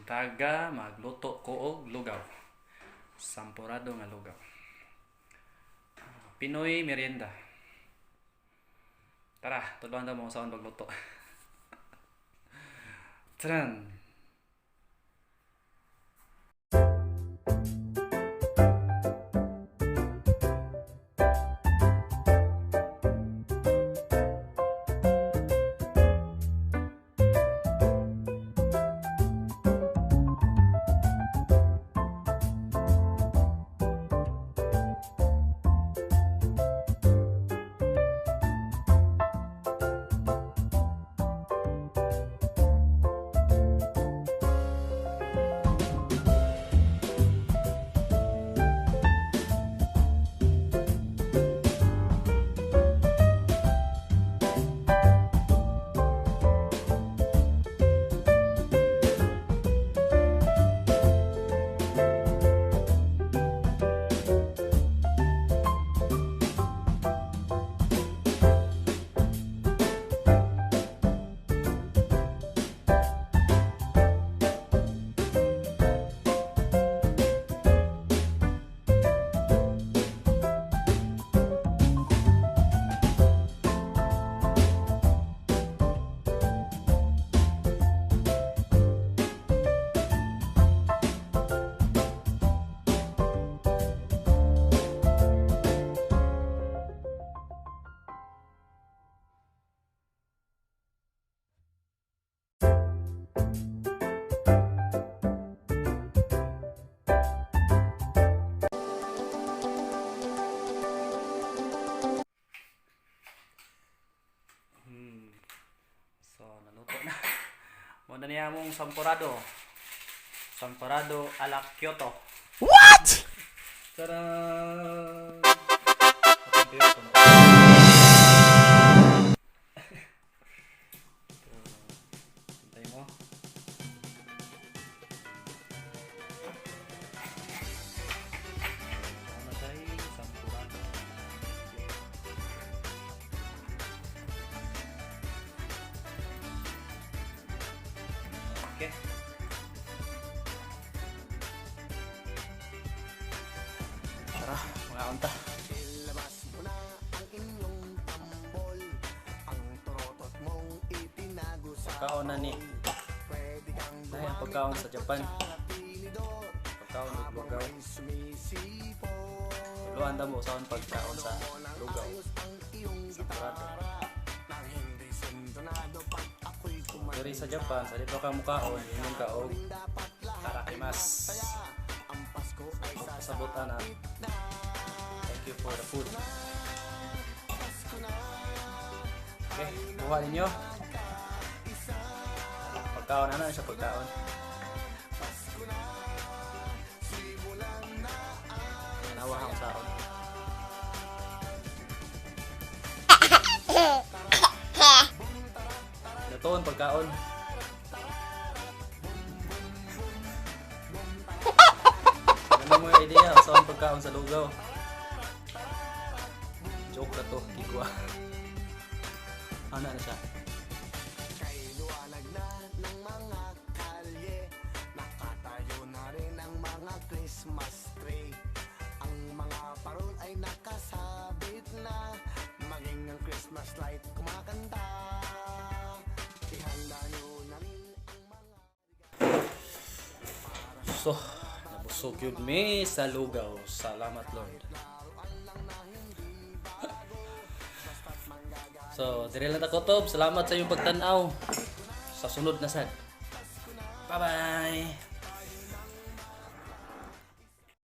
Buntaga magluto ko og lugaw. Sampurado nga lugaw. Pinoy merienda. Tara, tudloan ta mo unsaon pagluto. Taran! So, naluto na. Mao na niya among sampurado. Sampurado ala Kyoto. What? Tara! Hintay mo. Ano siya eh, sampurado. Okay. Tara, mga unta. Ilabas mo na ang inyong tambol, ang torotot mong itinago sa Pagkaon na ni. Pwede kang Ay, ang pagkaon sa Japan. at tinidor Pagkaon ug habang lugaw. may sumisipon. Luan mo sa pagkaon sa lugaw. Ayos ang iyong Sampurado. gitara nang hindi sintonado pag ako'y kumanta. Diri sa Japan, sa dito ka mukaon, inom ka og Dapat lahat tarakimas. ang Pasko ay Pasabutan na. Thank you for the food. Okay, kuha ninyo. Pagkaon ano siya pagkaon. Nawa akong saon. Natuon pagkaon. Ano mo yung idea? Saan pagkaon sa lugaw? Joke na to, kigwa. Ano na siya? Kay liwanag na ng mga kalye, nakatayo na rin ang mga Christmas tree. Ang mga parol ay nakasabit na, maging ang Christmas light kumakanta. Ihanda nyo na rin ang mga So, nabusog yun me sa lugaw. Salamat, Lord. So, dire lang ta kutob. Salamat sa iyong pagtan-aw. Sa sunod na sad. Bye-bye!